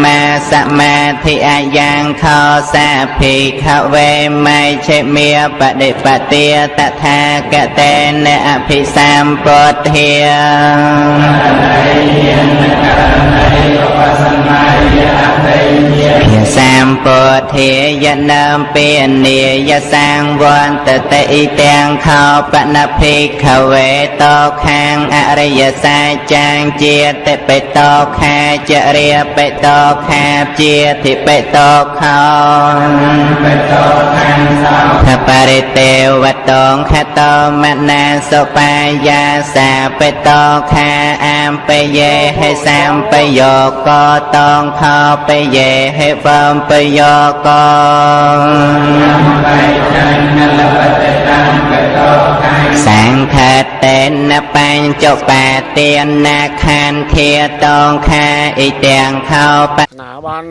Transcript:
មាសមាធិអាយ៉ាងខោសាភិក្ខវេមជ្ឈិមាបដិបទាតថាគតេនអភិសម្ពុទ្ធា ភាសម្ពុទ្ធាយនាមពេនិយសាងវន្តតិទាំងខោបណភិក្ខវេតោខាងអរិយសាចាងជាតិបេតោខាចរិយបេតោខាជាធិបេតោខោ បេតោខាងសោ ខបរិទេវតងខតោមនាសុបាយយាសាបេតោខាអាមបយេហេសម្បយោកតងខោបយេហេវំបយោក បៃចាញ់លបតតាំបេតោខាង សង្ឃតេនបញ្ចបាទានាខន្ធាតងខាអ៊ីទាំងខោប ណាបាន